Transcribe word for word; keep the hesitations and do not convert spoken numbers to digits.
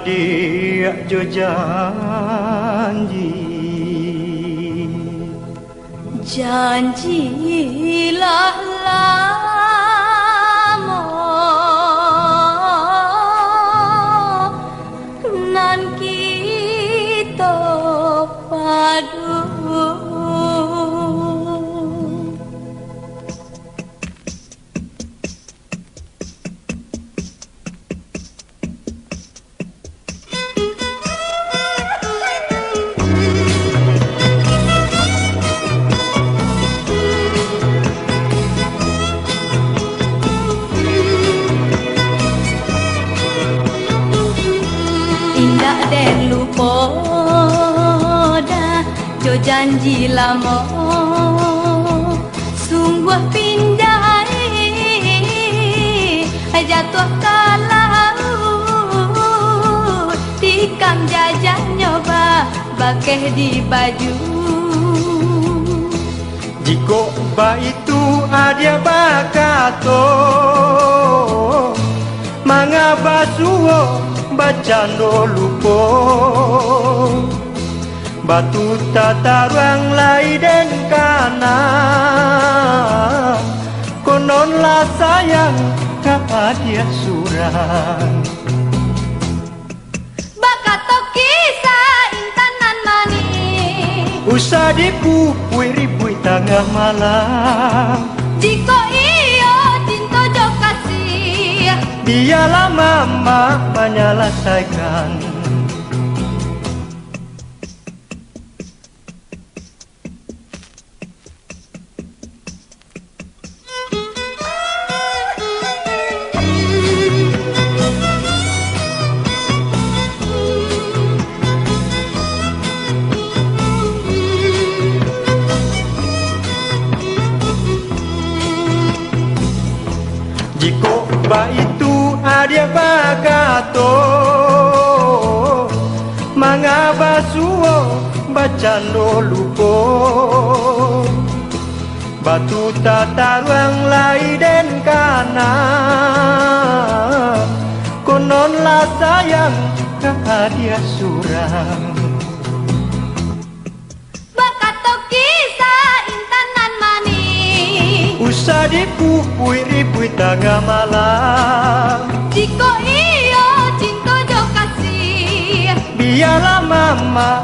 Diak jo janji. Janjilah lamo nan kito padu. Indak den lupo doh jo janji lamo. Sungguah pinjai jatuah ka lauik, tikam jajahnyo ba-, bakeh di baju. Jikok baitu adiak bakato, manga basuo bacando lupo. Batu tataruang lai den kana, konon lah sayang ka adiak surang. Bakato kisah intan nan manih, usah dipupuik ribuik tangah malam. Jikok iyo cinto jo kasih, bialah mamak manyalasaikan. Jikok baitu adiak bakato, manga basuo bacando lupo. Batu tataruang lai den kana, konon lah sayang ka adiak surang. Bakato kisah intan nan manih, usah dipupuik ribuik tangah malam. Jikok iyo cinto jo kasih, bialah mamak